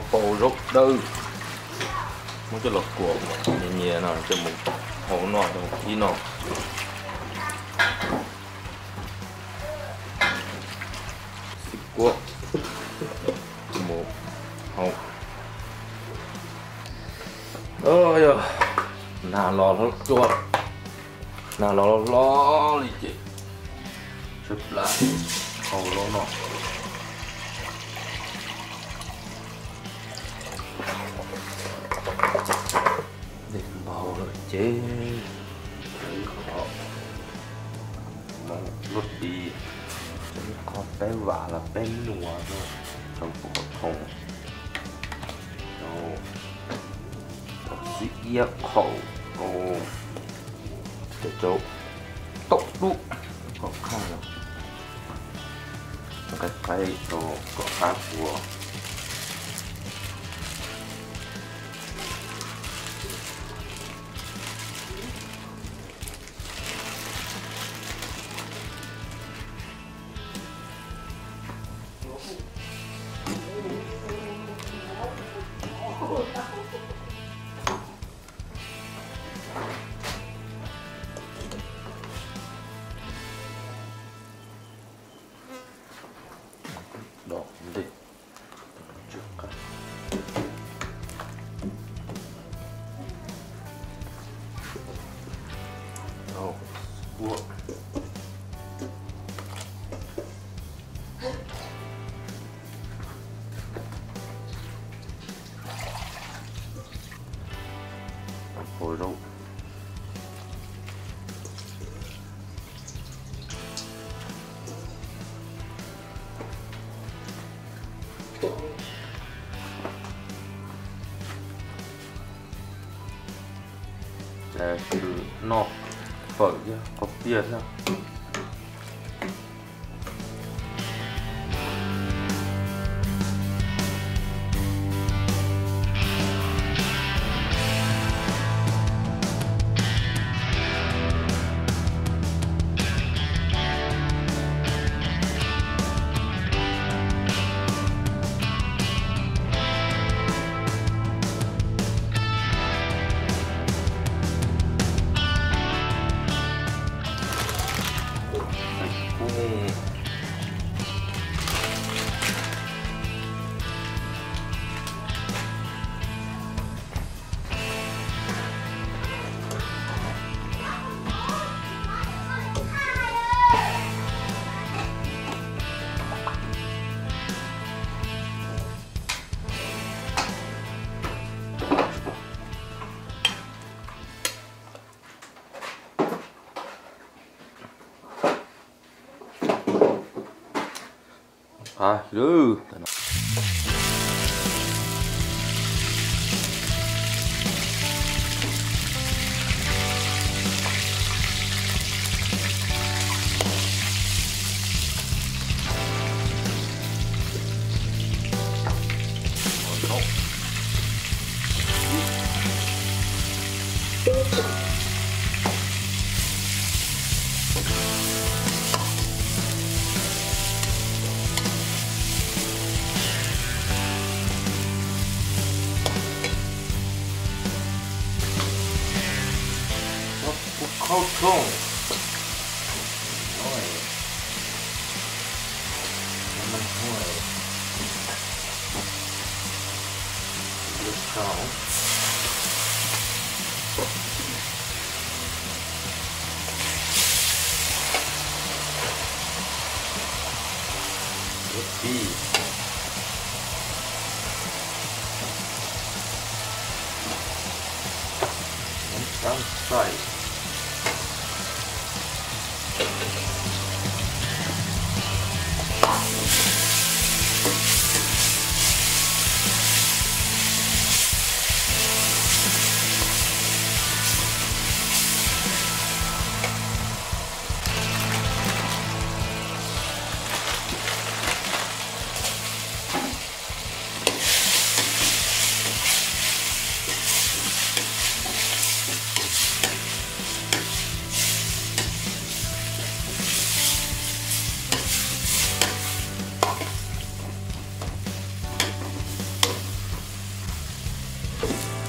Npau zaub dawb, muab coj los kuam nyias nyias no coj mus hau noj rau ib no. Xib kuab mus hau. Yog nag los hlob cua, nag los hlob li ces tshaib plab hau zaub no. Dej npau lawm ces ib qho mov luaj di, ib qho peb vam los peb nuas rau puag qhov thoo, rau txib iab qhaum, rau cov rau taub dub, kom qhaj, qaib qaib rau kom qab ua. Dom ntej. Hau zaub. Ces noj fawm thiab qau piaj thiab. Kuv khaub thooj. Pi, mov txab xaim. Txhob